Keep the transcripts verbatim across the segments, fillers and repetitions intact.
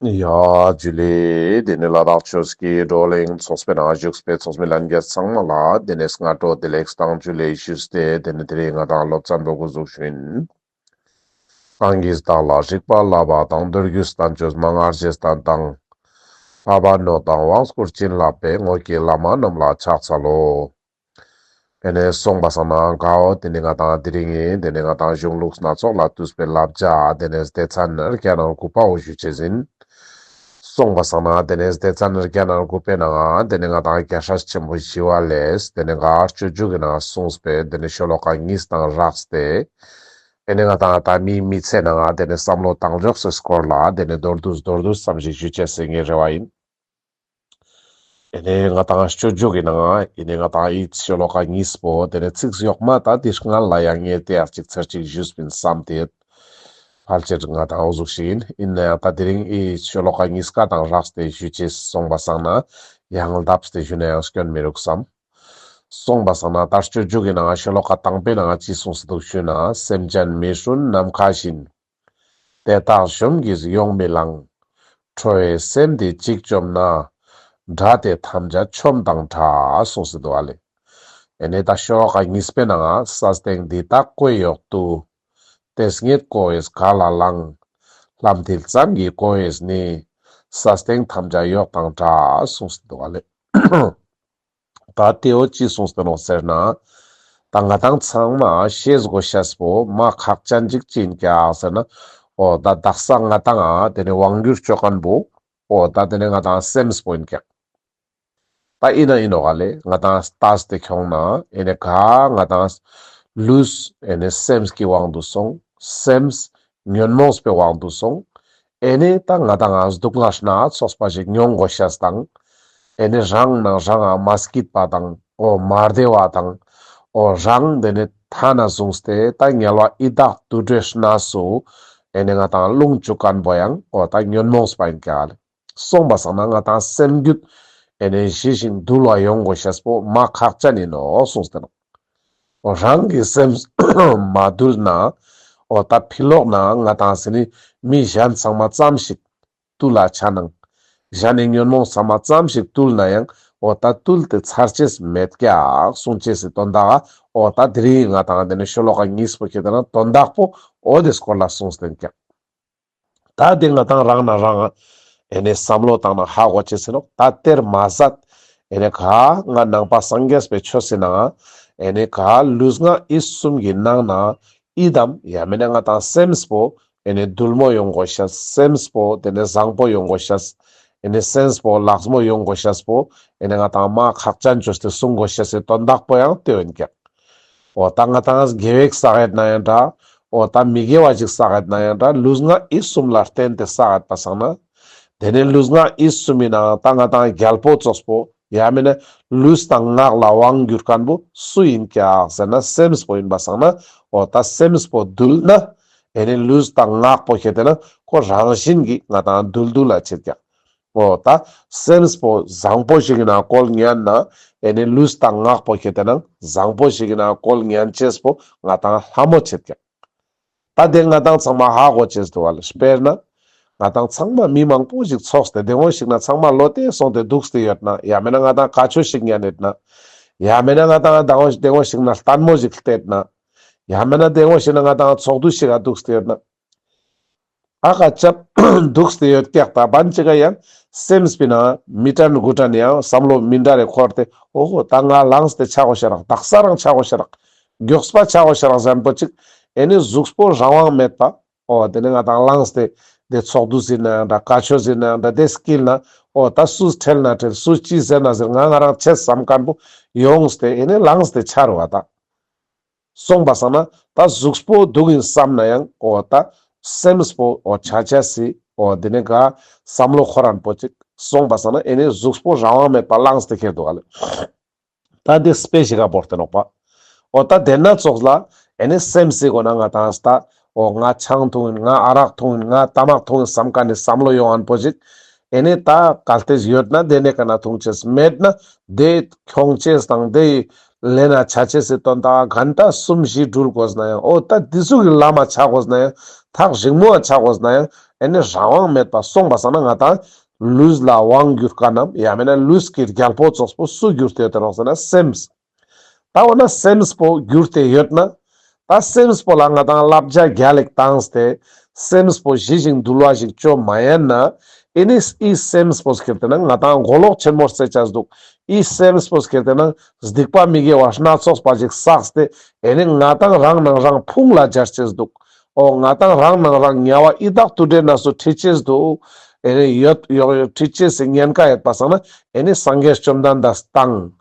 ཡ་ཇུ་ལེ། དེ་ནེ་ལ་དྭགས་ཆོས་ཀྱི་བགྲོ་གླེང་ཚོགས་པའི་ནང་བཞུགས་པའི་ཚོགས་མི་ལྷན་རྒྱས་ཚང་མ་ལ་དེ་ནེ་སྔ་དྲོ་བདེ་ལེགས་དང་ཇུ་ལེ་ཞུས་ཏེ། དེ་ནེ་དེ་རིང་ང་དང་སློབ་ཚན་པོ་འགོ་འཛུགས་ཞུ་ཡིན། གང་གིས་བདག་ལ་རིག་པ་བསླབ་པ་དང་། མདོ་རྒྱུད་བསྟན་བཅོས་མན་ངག་རྗེས་བསྟན་དང་། འཕགས་པ་ནོར་དང་དབང་བསྐུར་བྱིན་བརླབས་པའི། དངོས་ཀྱི་བླ་མ་རྣམས་ལ་ཕྱག་འཚལ་ལོ། ཨེ་ནེ་སོང་པ་སང་ན་གའོ། དེ་ནེ་ང་དང་དེ་རིང་ངི་དེ་ནེ་ང་དང་གཞུང་ལུགས་སྣ་ཚོགས་ལས་བཏུས་པའི་བསླབ་བྱ་དེ་ནེ་སྡེ་ཚན་བརྒྱ་ནང་དགུ་པའོ་ཞུ་ཅེས་ཡིན། སོང་པ་སང་ན་དེ་ནེ་སྡེ་ཚན་བརྒྱ་ནང་དགུ་པའི་ནང་ང་དེ་ནེ་ང་དང་རྒྱལ་སྲས་ཆེན་པོ་ཞི་བ་ལྷས་དེ་ནེ་ག་སྤྱོད་འཇུག་གི་ནང་གསུངས་པའི་དེ་ནེ་ཤོ་ལོ་ཀ་གཉིས་དང་སྦྲགས་ཏེ། ཨེ་ནེ་ང་དང་ད་མིའི་མི་ཚེའི་ནང་ང་དེ་ནེ་བསམ་བློ་བཏང་ཕྱོགས་སི་སྐོར་ལ་དེ་ནེ་མདོར་བསྡུས་མདོར་བསྡུས་ཙམ་ཞིག་ཞུ་ཅེས་སི་ངའི་རེ་བ་ཡིན། ཨེ་ནེ་ང་དང་སྤྱོད་འཇུག་གི་ནང་ང་ཨེ་ནེ་ང་དང་འི་ཤོ་ལོ་ཀ་གཉིས་པོ་དེ་ནེ་ཚིག་ཡོག་མ་ད་དེ་སྔ་ལ་ཡང་ངས་དེ་ཡག་ཅིག་ཚར་ཅིག་ཞུས་པིན་བསམ་སྟེ། ཕལ་ཆེར་ང་དང་འོ་ཟུག་ཞིག་ཡིན། ཡིན་ན་ཡང་ད་དེ་རིང་འི་ཤོ་ལོ་ཀ་གཉིས་ཀ་དང་སྦྲགས་ཏེ་ཞུ་ཅེས། སོང་པ་སང་ན་ཡང་ལྡབས་ཏེ་ཞུ་ན་ཡང་སྐྱོན་མི་རུག་བསམ། སོང་པ་སང་ན་ད་སྤྱོད་འཇུག་གི་ནང་ང་ཤོ་ལོ་ཀ་དང་པོའི་ནང་ང་ཅི་གསུངས་སེ་འདུག་ཞུ་ན། སེམས་ཅན་མི་སྲུན་ནམ་མཁའ་བཞིན། དེ་དག་གཞོམ་གྱིས་ཡོང་མི་ལང་། ཁྲོ་བའི་སེམས་འདི་གཅིག་བཅོམ་ན། དགྲ་དེ་ཐམས་ཅད་ཆོམ་དང་འདྲ། གསུངས་སེ་འདུག་ཨ་ལེ། ཨེ་ནེ་ད་ཤོ་ལོ་ཀ་གཉིས་པའི་ནང་ང་ས་སྟེང་འདི་དག་ཀོ་ཡོག་ཏུ། དེ་སྙེད་ཀོ་བས་ག་ལ་ལང་། ལྷམ་མཐིལ་ཙམ་གྱིས་ཀོ་བས་ནི། ས་སྟེང་ཐམས་ཅད་ཡོག་དང་འདྲ། གསུངས་སེ་འདུག་ཨ་ལེ། ད་དེ་བོ་ཅི་གསུངས་ཏེ་ནོག་ཟེར་ན། ད་ང་དང་ཚང་མ་ཤེས་དགོས་ཤེས་པོ་མ་ཁག་ཅན་ཅིག་ཅི་ཡིན་ཀྱག་ཟེར་ན། འོ་ད་དག་ས་ང་དང་ང་དེ་ནེ་དབང་བསྒྱུར་ཅོ་མཁན་པོ། འོ་ད་དེ་ནེ་ང་དང་སེམས་པོ་ཡིན་ཀྱག། ད་ཡིན་ན་ཡིན་ནོག་ཨ་ལེ། ང་དང་ལྟས་ཏེ་ཁྱོང་ན་ཨེ་ནེ་ག་ང་དང་ལུས་ཨེ་ནེ་སེམས་ཀྱི་དབང་དུ་སོང་། སེམས་ཉོན་མོངས་པའི་དབང་དུ་སོང་། ཨེ་ནེ་ད་ང་དང་ང་སྡུག་བསྔལ་སྣ་ཚོགས་པ་ཞིག་མྱོང་དགོས་ཤེས་དང་། ཨེ་ནེ་རང་ནང་རང་ང་མ་སྐྱིད་པ་དང་། འོ་མ་བདེ་བ་དང་། འོ་རང་དེ་ནེ་ཐ་ན་བཟུང་སྟེ་ད་དམྱལ་བ་ཡི་དྭགས་དུད་འགྲོའི་གནས་སུ་ཨེ་ནེ་ང་དང་ལྷུང་བཅུག་མཁན་པོ་ཡང་འོ་ད་ཉོན་མོངས་པ་ཡིན་ཀྱག་ཨ་ལེ། སོང་པ་སང་ན་ང་དང་སེམས་རྒྱུད་ཨེ་ནེ་ཞི་ཞིང་དུལ་བ་ཡོང་དགོས་ཤེས་པོ་མ་ཁག་ཅན་ཡིན་ནོག་གསུངས་ཏེ་ནོག། འོ་རང་གི་སེམས་མ་དུལ་ན། འོ་ད་ཕི་ལོག་ན་ང་དང་ཟེར་ནི་མི་གཞན་ཚང་མ་ཙམ་ཞིག་དུལ་ལ་ཆ་ནང་། གཞན་ནི་ཉོན་མོངས་ཚང་མ་ཙམ་ཞིག་དུལ་ན་ཡང་འོ་ད་དུལ་ཏེ་ཚར་ཅེས་མེད་ཀྱག་གསུང་ཅེས་སི་དོན་དག་ག། འོ་ད་དེ་རིང་ང་དང་དེ་ནེ་ཤོ་ལོ་ཀ་གཉིས་པོ་ཁྱེར་ཏེ་ན་དོན་དག་པོ་འོ་དེ་སྐོར་ལ་གསུངས་ཏེ་ཡིན་ཀྱག། ད་དེ་ང་དང་རང་ནང་རང་ཨེ་ནེ་བསམ་བློ་བཏང་ན་ཧ་གོ་ཅེས་ཡིན་ནོག། ད་དེར་མ་ཟད་ཨེ་ནེ་ག་ང་ནང་པ་སངས་རྒྱས་པའི་ཆོས་སི་ནང་ཨེ་ནེ་ག་ལུས་ངག་ཡིད་གསུམ་གྱི་ནང་ན་ཡིད་དམ་ཡང་མེད་ན་ང་དང་སེམས་པོ་ཨེ་ནེ་དུལ་མོ་ཡོང་དགོས་ཤེས། སེམས་པོ་དེ་ནེ་བཟང་པོ་ཡོང་དགོས་ཤེས། ཨེ་ནེ་སེམས་པོ་ལགས་མོ་ཡོང་དགོས་ཤེས་པོ་ཨེ་ནེ་ང་དང་མ་ཁག་ཅན་ཅོས་ཏེ་གསུང་དགོས་ཤེས་སི་དོན་དག་པོ་ཡང་དེ་ཡིན་ཀྱག། འོ་ད་ང་དང་དགེ་བ་བསགས་ཡོད་ན་ཡང་འདྲ། འོ་ད་མི་དགེ་བ་ཞིག་བསགས་ཡོད་ན་ཡང་འདྲ། ལུས་ངག་ཡིད་གསུམ་ལ་བརྟེན་ཏེ་བསགས་ཡོད་པ་སང་ན། དེ་ནེ་ལུས་ངག་ཡིད་གསུམ་མི་ནང་ད་ང་དང་རྒྱལ་པོ་ཙོགས་པོ་ཡང་མེད་ན་ལུས་དང་ངག་ལ་དབང་བསྒྱུར་མཁན་པོ་སུ་ཡིན་ཀྱག་ཟེར་ན་སེམས་པོ་ཡིན་པ་སང་ན། འོ་ད་སེམས་པོ་དུལ་ན་ཨེ་ནེ་ལུས་དང་ངག་པོ་ཁྱེར་ཏེ་ན་ཁོ་རང་བཞིན་གྱིས་ང་དང་དུལ་དུལ་ལ་ཆེད་ཀྱག། འོ་ད་སེམས་པོ་བཟང་པོ་ཞིག་གི་ནང་བཀོལ་ཉན་ན་ཨེ་ནེ་ལུས་དང་ངག་པོ་ཁྱེར་ཏེ་ན་བཟང་པོ་ཞིག་གི་ནང་བཀོལ་ཉན་ཅེས་པོ་ང་དང་ལྷ་མོ་ཆེད་ཀྱག། ད་དེ་ང་དང་ཚང་མ་ཧ་གོ་ཅེས་འདུག་བ་ལེ། དཔེར་ན་ང་དང་ཚང་མ་མི་མང་པོ་ཞིག་ཚོགས་ཏེ་དེ་ངོ་ཞིག་ན་ཚང་མ་ལོ་ཏེ་སོང་སྟེ་འདུག་སྟེ་ཡོད་ན། ཡང་མེད་ན་ང་དང་བཀའ་ཆོས་ཤིག་ཉན་ཡོད་ན། ཡང་མེད་ན་ང་དང་དེ་ངོ་ཞིག་ན་ལྟད་མོ་ཞིག་ལྟས་ན། ཡང་མེད་ན་དེ་ངོ་ཞིག་ན་ང་དང་ཚོགས་འདུ་ཞིག་ག་འདུག་སྟེ་ཡོད་ན། ཨ་ཀ་ཅབ་འདུག་སྟེ་ཡོད་ཀྱག། ད་བན་ཅིག་ག་ཡང་སེམས་པའི་ནང་མི་དྲན་དགུ་དྲན་ཡང་བསམ་བློ་མི་འདྲ་རེ་འཁོར་ཏེ། འོ་ཧོ་ད་ང་ལངས་ཏེ་ཆ་དགོས་ཤ་རག། དག་ས་རང་ཆ་དགོས་ཤ་རག། མགྱོགས་པ་ཆ་དགོས་ཤ་རག་ཟེར་མཁན་པོ་ཅིག་ཨེ་ནེ་གཟུགས་པོ་རང་དབང་མེད་པ། འོ་དེ་ནེ་ང་དང་ལངས་ཏེ་དེ་ཚོགས་འདུ་ཟེར་ན་ཡང་འདྲ། བཀའ་ཆོས་ཟེར་ན་ཡང་འདྲ། དེ་སྐྱིད་ན་འོ་ད་སུས་ཁྲེལ་ན་ཁྲེལ། སུས་ཅི་ཟེར་ན་ཟེར། ང་ང་རང་ཆེད་བསམ་མཁན་པོ་ཡོངས་ཏེ་ཨེ་ནེ་ལངས་ཏེ་ཆ་རུ་བ་ད། སོང་པ་སང་ན་ད་གཟུགས་པོ་སྡུག་ཡིན་བསམ་ན་ཡང་འོ་ད་སེམས་པོ་འོ་ཆ་ཆ་སི་འོ་དེ་ནེ་ག་བསམ་བློ་འཁོར་རན་པོ་ཅིག། སོང་པ་སང་ན་ཨེ་ནེ་གཟུགས་པོ་རང་དབང་མེད་པ་ལངས་ཏེ་ཁྱེར་འདུག་ག་ལེ། ད་དེ་དཔེ་ཞིག་ག་བོར་ཏེ་ནོག་པ། འོ་ད་དེ་ན་ཙོགས་ལ་ཨེ་ནེ་སེམས་སི་སྒོ་ན་ང་དང་ད་འོ་ང་ཆང་འཐུང་ཡིན། ང་ཨ་རག་འཐུང་ཡིན། ང་ཏ་མག་འཐུང་ཡིན་བསམ་མཁན་ནི་བསམ་བློ་ཡོང་ངན་པོ་ཅིག། ཨེ་ནེ་ད་གལ་ཏེ་ཡོད་ན་དེ་ནེ་ག་ན་འཐུང་ཅེས། མེད་ན་དེ་ཁྱོང་ཅེས་དང་དེ་ ལེན་ན་ཆ་ཅེས་སི་དོན་དག་ག་གྷན་ཊ་གསུམ་བཞི་དྲུལ་དགོས་ན་ཡང་། འོ་ད་འདི་ཟུག་གི་ལམ་མ་ཆ་དགོས་ན་ཡང་། ཐག་རིང་མོ་ཆ་དགོས་ན་ཡང་། ཨེ་ནི་རང་དབང་མེད་པ་སོང་པ་སང་ན་ང་ཏང་ལུས་ལ་དབང་བསྒྱུར་མཁན་ནམ་ཡང་མེད་ན་ལུས་ཀྱི་རྒྱལ་པོ་ཙོགས་པོ་སུ་གྱུར་ཏེ་ཡོད་དེ་ནོག་ཟེར་ན་སེམས། ད་འོ་ན་སེམས་པོ་གྱུར་ཏེ་ཡོད་ན། ད་སེམས་པོ་ལ་ང་ཏང་བསླབ་བྱ་རྒྱལ་ལ་བཏང་སྟེ། སེམས་པོ་ཞི་ཞིང་དུལ་བ་ཞིག་ཅོ་མ་ཉན་ན། ཨེ་ནི་འི་སེམས་པོ་ཁྱེར་ཏེ་ན་ང་ཏང་མགོ་ལོག་ཆེན་མོ་རྩེ་ཅེས་འདུག། འི་སེམས་པོ་ཁྱེར་ཏེ་ན་སྡིག་པ་མི་དགེ་བ་སྣ་ཚོགས་པ་ཞིག་བསགས་ཏེ། ཨེ་ནི་ང་ཏང་རང་ནང་རང་ཕུང་ལ་སྦྱར་ཅེས་འདུག། འོ་ང་ཏང་རང་ནང་རང་དམྱལ་བ་ཡི་དྭགས་དུད་འགྲོའི་གནས་སུ་ཁྲིད་ཅེས་འདུག། ཨེ་ནི་ཡོད་ཡོད་ཁྲིད་ཅེས་སི་ཉེན་ཁ་ཡོད་པ་སང་ན། ཨེ་ནི་སངས་རྒྱས་བཅོམ་ལྡན་འདས་དང་།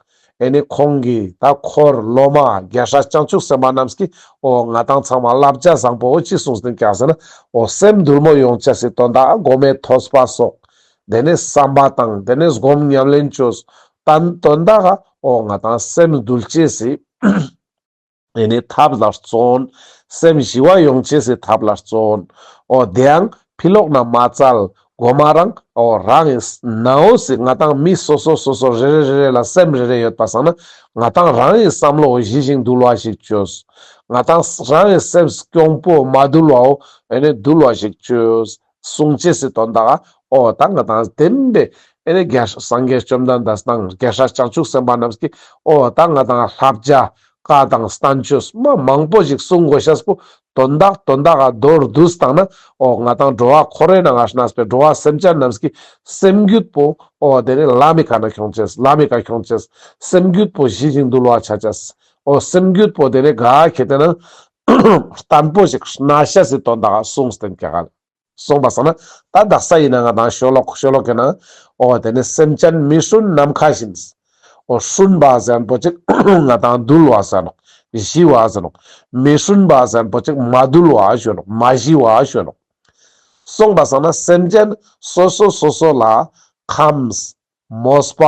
ཨེ་ནི་ཁོང་གི་ད་འཁོར་སློབ་མ་རྒྱལ་སྲས་བྱང་ཆུབ་སེམས་དཔའ་རྣམས་ཀྱིས་འོ་ང་ཏང་ཚང་མ་བསླབ་བྱ་བཟང་པོ་འོ་ཅི་གསུངས་ཏེ་ཀྱག་ཟེར་ན། འོ་སེམས་དུལ་མོ་ཡོང་ཅེས་སི་དོན་དག་གོ་མེ་ཐོས་པ་སོགས། དེ་ནས་བསམ་པ་དང་དེ་ནས་སྒོམ་ཉམས་ལེན་ཅོས། དོན་དག་ག་འོ་ང་ཏང་སེམས་དུལ་ཅེས་སི་ཨེ་ནི་ཐབས་ལ་བརྩོན། སེམས་ཞི་བ་ཡོང་ཅེས་སི་ཐབས་ལ་བརྩོན། འོ་དེའང་ཕི་ལོག་ན་མ་བཙལ། གོ་མ་རང་འོ་རང་གི་ནང་འོ་སི་ང་ཏང་མི་སོ་སོ་སོ་སོ་རེ་རེ་རེ་རེ་ལ་སེམས་རེ་རེ་ཡོད་པ་སང་ན། ང་ཏང་རང་གི་བསམ་བློ་ཞི་ཞིང་དུལ་བ་ཞིག་ཅོས། ང་ཏང་རང་གི་སེམས་གྱོང་པོ་མ་དུལ་བའོ་ཨེ་ནི་དུལ་བ་ཞིག་ཅོས། གསུང་ཅེས་སི་དོན་དག་ག་འོ་ད་ང་ཏང་བདེན་པའི་ཨེ་ནི་རྒྱལ་སངས་རྒྱས་བཅོམ་ལྡན་འདས་དང་རྒྱལ་སྲས་བྱང་ཆུབ་སེམས་དཔའ་རྣམས་ཀྱིས་འོ་ད་ང་ཏང་བསླབ་བྱ་བཀའ་དང་བསྟན་བཅོས་མ་མང་པོ་ཞིག་གསུང་དགོས་ཤེས་པོ་དོན་དག་དོན་དག་ག་མདོར་བསྡུས་བཏང་ན། འོ་ང་ཏང་འགྲོ་བ་འཁོར་བའི་ནང་ང་གནས་པའི་འགྲོ་བ་སེམས་ཅན་རྣམས་ཀྱི་སེམས་རྒྱུད་པོ་འོ་དེ་ནི་ལམ་མི་ཀ་ན་ཁྱོང་ཅེས། ལམ་མི་ཀ་ཁྱོང་ཅེས། སེམས་རྒྱུད་པོ་ཞི་ཞིང་དུལ་བ་ཆ་ཅེས། འོ་སེམས་རྒྱུད་པོ་དེ་ནི་ག་ཁྱེར་ཏེ་ན་བརྟན་པོ་ཞིག་གནས་ཤེས་སི་དོན་དག་ག་གསུངས་ཏེ་ཀྱག་ག་ལ། སོང་པ་སང་ན་ད་དག་ས་ཡིན་ན་ང་ཏང་ཤོ་ལོ་ཀ་ཤོ་ལོ་ཀ་ནང་འོ་དེ་ནི་སེམས་ཅན་མི་སྲུན་ནམ་མཁའ་བཞིན། འོ་སྲུན་པ་ཟེར་མཁན་པོ་ཅིག་ང་ཏང་དུལ་བ་ཟེར་ནོག། ཞི་བ་ཟེར་ནོག། མི་སྲུན་པ་ཟེར་མཁན་པོ་ཅིག་མ་དུལ་བ་ཞུ་ནོག། མ་ཞི་བ་ཞུ་ནོག། སོང་པ་སང་ན་སེམས་ཅན་སོ་སོ་སོ་སོ་ལ་ཁམས། མོས་པ།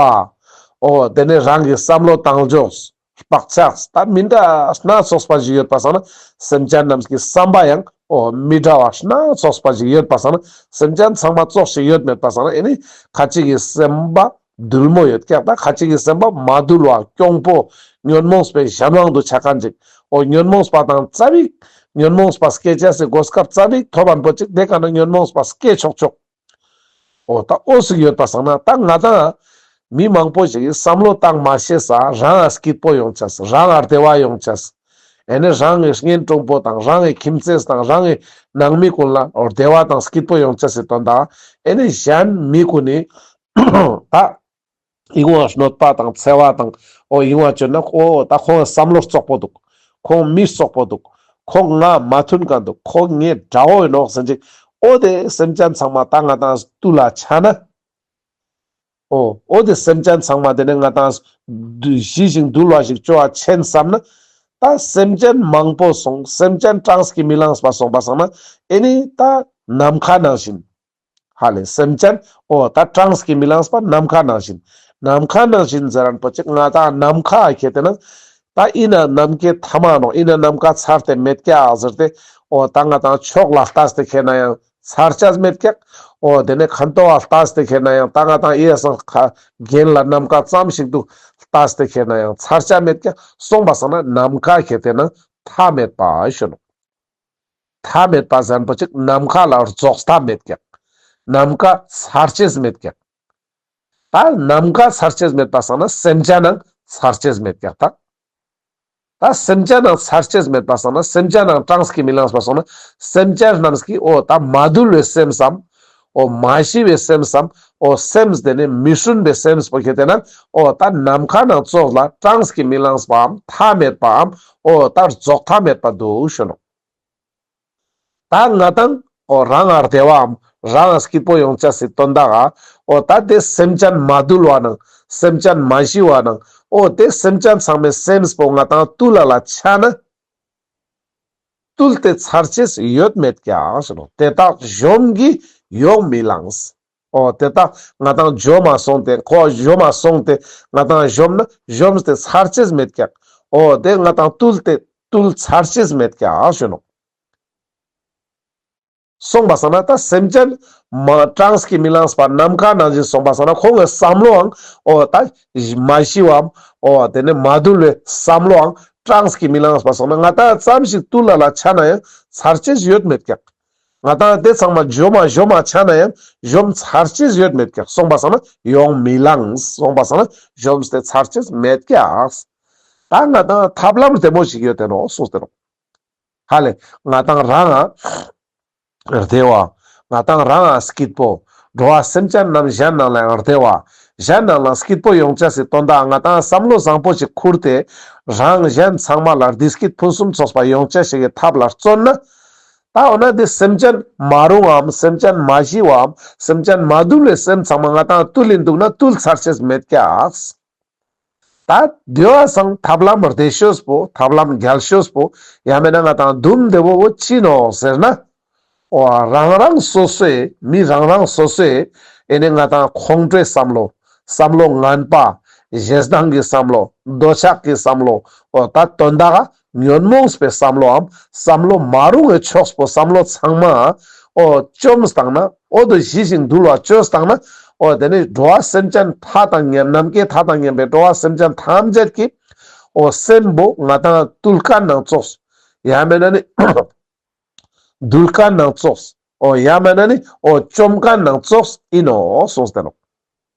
འོ་དེ་ནས་རང་གི་བསམ་བློ་བཏང་ཕྱོགས། བག་ཆགས་ད་མི་འདྲ་སྣ་ཚོགས་པ་ཞིག་ཡོད་པ་སང་ན་སེམས་ཅན་རྣམས་ཀྱི་བསམ་པ་ཡང་འོ་མི་འདྲ་བ་སྣ་ཚོགས་པ་ཞིག་ཡོད་པ་སང་ན་སེམས་ཅན་ཚང་མ་ཙོགས་ཤིག་ཡོད་མེད་པ་སང་ན་ཨེ་ནི་ཁ་ཅིག་གི་སེམས་པ་དུལ་མོ་ཡོད་ཀྱག། ད་ཁ་ཅིག་གི་སེམས་པ་མ་དུལ་བ་གྱོང་པོ་ཉོན་མོངས་པའི་གཞན་དབང་དུ་ཆ་མཁན་ཅིག། འོ་ཉོན་མོངས་པ་དང་རྩ་བིག་ཉོན་མོངས་པ་སྐྱེ་ཅེས་སི་གོ་སྐབས་རྩ་བིག་ཐོབ་མཁན་པོ་ཅིག་དེ་ཀ་ན་ཉོན་མོངས་པ་སྐྱེ་ཆོག་ཆོག། འོ་ད་འོ་ཟུག་ཡོད་པ་སང་ན་ད་ང་ཏང་མི་མང་པོ་ཞིག་གིས་བསམ་བློ་བཏང་མ་ཤེས་ས་རང་ང་སྐྱིད་པོ་ཡོང་ཅེས། རང་ང་བདེ་བ་ཡོང་ཅེས། ཨེ་ནི་རང་གི་གཉེན་དྲུང་པོ་དང་རང་གི་ཁྱིམ་མཚེས་དང་རང་གི་ནང་མི་ཀུན་ལ་འོ་བདེ་བ་དང་སྐྱིད་པོ་ཡོང་ཅེས་སི་དོན་དག་ཨེ་ནི་གཞན་མི་ཀུན་ནི་ད་ཡིད་འོང་བ་གནོད་པ་དང་འཚེ་བ་དང་འོ་ཡིད་འོང་བ་བཅོས་ན་འོ་ད་ཁོང་བསམ་བློ་རྩོག་པོ་འདུག། ཁོང་མི་རྩོག་པོ་འདུག། ཁོང་ང་མ་མཐུན་མཁན་འདུག། ཁོང་ངའི་དགྲ་བོ་ཡིན་ནོག་ཟེར་ཅིག། འོ་དེ་སེམས་ཅན་ཚང་མ་ད་ང་ཏང་དུལ་ལ་ཆ་ན། འོ་འོ་དེ་སེམས་ཅན་ཚང་མ་དེ་ནས་ང་ཏང་ཞི་ཞིང་དུལ་བ་ཞིག་ཅོ་བ་ཆེན་བསམ་ན། ད་སེམས་ཅན་མང་པོ་སོང་། སེམས་ཅན་གྲངས་ཀྱིས་མི་ལངས་པ་སོང་པ་སང་ན་ཨེ་ནི་ད་ནམ་མཁའ་ནང་བཞིན། ཧ་ལེ་སེམས་ཅན་འོ་ད་གྲངས་ཀྱིས་མི་ལངས་པ་ནམ་མཁའ་ནང་བཞིན། ནམ་མཁའ་ནང་བཞིན་ཟེར་མཁན་པོ་ཅིག་ང་ཏང་ནམ་མཁའ་ཁྱེར་ཏེ་ན་ད་ཡིན་ན་ནམ་མཁའི་མཐའ་མ་ནོག། ཡིན་ན་ནམ་མཁའ་ཚར་ཏེ་མེད་ཀྱག་ཟེར་ཏེ། འོ་ད་ང་ཏང་ཕྱོགས་ལ་ལྟས་ཏེ་ཁྱེར་ན་ཡང་ཚར་ཅེས་མེད་ཀྱག། འོ་དེ་ནས་ཁ་ཐོག་ལ་ལྟས་ཏེ་ཁྱེར་ན་ཡང་ད་ང་ཏང་ཡེ་སང་ཁ་གྱེན་ལ་ནམ་མཁའ་ཙམ་ཞིག་ཏུ་ལྟས་ཏེ་ཁྱེར་ན་ཡང་ཚར་ཅེས་མེད་ཀྱག། སོང་པ་སང་ན་ནམ་མཁའ་ཁྱེར་ཏེ་ན་མཐའ་མེད་པ་ཞུ་ནོག། མཐའ་མེད་པ་ཟེར་མཁན་པོ་ཅིག་ནམ་མཁའ་ལ་རྫོགས་མཐའ་མེད་ཀྱག། ནམ་མཁའ་ཚར་ཅེས་མེད་ཀྱག། ད་ནམ་མཁའ་ཚར་ཅེས་མེད་པ་སང་ན་སེམས་ཅན་ནང་ཚར་ཅེས་མེད་ཀྱག། ད་ད་སེམས་ཅན་ནང་ཚར་ཅེས་མེད་པ་སང་ན་སེམས་ཅན་ནང་གྲངས་ཀྱིས་མི་ལངས་པ་སོང་ན་སེམས་ཅན་རྣམས་ཀྱི་འོ་ད་མ་དུལ་བའི་སེམས་སམ། འོ་མ་ཞི་བའི་སེམས་སམ། འོ་སེམས་དེ་ནི་མི་སྲུན་པའི་སེམས་པོ་ཁྱེར་ཏེ་ན་འོ་ད་ནམ་མཁའ་ནང་ཙོགས་ལ་གྲངས་ཀྱིས་མི་ལངས་པའམ་མཐའ་མེད་པའམ་འོ་ད་རྫོགས་མཐའ་མེད་པ་འདུག་ཞུ་ནོག། ད་ང་ཏང་འོ་རང་ང་བདེ་བའམ་རང་ང་སྐྱིད་པོ་ཡོང་ཅེས་སི་དོན་དག་ག་འོ་ད་དེ་སེམས་ཅན་མ་དུལ་བ་ནང་སེམས་ཅན་མ་ཞི་བ་ནང་འོ་དེ་སེམས་ཅན་ཚང་མའི་སེམས་པོ་ང་ཏང་དུལ་ལ་ལ་ཆ་ན་དུལ་ཏེ་ཚར་ཅེས་ཡོད་མེད་ཀྱག་ཞུ་ནོག། དེ་དག་གཞོམ་གྱིས་ཡོང་མི་ལངས། འོ་དེ་དག་ང་ཏང་གཞོམ་མ་སོང་སྟེ་ཁོ་གཞོམ་མ་སོང་སྟེ་ང་ཏང་གཞོམ་ན་གཞོམ་སྟེ་ཚར་ཅེས་མེད་ཀྱག། འོ་དེ་ང་ཏང་དུལ་ཏེ་དུལ་ཚར་ཅེས་མེད་ཀྱག་ཞུ་ནོག། སོང་པ་སང་ན་ད་སེམས་ཅན་མ་གྲངས་ཀྱིས་མི་ལངས་པ་ནམ་མཁའ་ནང་བཞིན་སོང་པ་སང་ན་ཁོང་གི་བསམ་བློའང་འོ་ད་མ་ཤི་བའམ་འོ་དེ་ནས་མ་དུལ་བའི་བསམ་བློའང་གྲངས་ཀྱིས་མི་ལངས་པ་སོང་ན་ང་ད་ཙམ་ཞིག་དུལ་ལ་ལ་ཆ་ན་ཡང་ཚར་ཅེས་ཡོད་མེད་ཀྱག་ང་ད་དེ་ཚང་མ་འཇོམས་མ་འཇོམས་མ་ཆ་ན་ཡང་འཇོམས་ཚར་ཅེས་ཡོད་མེད་ཀྱག་སོང་པ་སང་ན་ཡོང་མི་ལངས། སོང་པ་སང་ན་འཇོམས་ཏེ་ཚར་ཅེས་མེད་ཀྱག་ད་ང་ད་ཐབས་ལམ་བདེ་མོ་ཞིག་ཡོད་དེ་ནོག་གསུངས་ཏེ་ནོག་ཧ་ལེ། ང་ཏང་རང་ང་བདེ་བ། ང་ཏང་རང་ང་སྐྱིད་པོ། འགྲོ་བ་སེམས་ཅན་རྣམས་གཞན་རྣམས་ལའང་བདེ་བ། གཞན་རྣམས་ལ་སྐྱིད་པོ་ཡོང་ཅེས་སི་དོན་དག་ང་ཏང་བསམ་བློ་བཟང་པོ་ཞིག་ཁུར་ཏེ། རང་གཞན་ཚང་མ་ལ་བདེ་སྐྱིད་ཕུན་སུམ་ཚོགས་པ་ཡོང་ཅེས་ཞིག་གི་ཐབས་ལ་བརྩོན་ན། ད་འོ་ན་དེ་སེམས་ཅན་མ་རུངས་པའམ་སེམས་ཅན་མ་ཞི་བའམ་སེམས་ཅན་མ་དུལ་བའི་སེམས་ཚང་མ་ང་ཏང་དུལ་ཡིན་འདུག་ན་དུལ་ཚར་ཅེས་མེད་ཀྱག་ད་དེ་བ་སང་ཐབས་ལམ་བདེ་ཤོས་པོ་ཐབས་ལམ་རྒྱལ་ཤོས་པོ་ཡང་མེད་ན་ང་ཏང་དུམ་བདེ་བོ་བོ་ཅི་ནོག་ཟེར་ན། འོ་རང་རང་སོ་སོའི་མི་རང་རང་སོ་སོའི་ཨེ་ནི་ང་ཏང་ཁོང་ཁྲོའི་བསམ་བློ་བསམ་བློ་ངན་པ་ཞེ་སྡང་གི་བསམ་བློ་འདོད་ཆགས་ཀྱི་བསམ་བློ་འོ་ད་དོན་དག་ཉོན་མོངས་པའི་བསམ་བློའམ་བསམ་བློ་མ་རུངས་པའི་ཕྱོགས་པོ་བསམ་བློ་ཚང་མ་འོ་བཅོམ་བཏང་ན་འོ་དོ་ཞི་ཞིང་དུལ་བ་བཅོས་བཏང་ན་འོ་དེ་ནི་འགྲོ་བ་སེམས་ཅན་མཐའ་དང་མཉམ་ནམ་མཁའི་མཐའ་དང་མཉམ་པའི་འགྲོ་བ་སེམས་ཅན་ཐམས་ཅད་ཀྱི་འོ་སེམས་པོ་ང་ཏང་དུལ་མཁན་ནང་ཙོགས། ཡང་མེད་ན་ནི་དུལ་མཁན་ནང་ཙོགས། འོ་ཡང་མེད་ན་ནི་འོ་བཅོམ་མཁན་ནང་ཙོགས་ཡིན་ནོག་གསུངས་ཏེ་ནོག་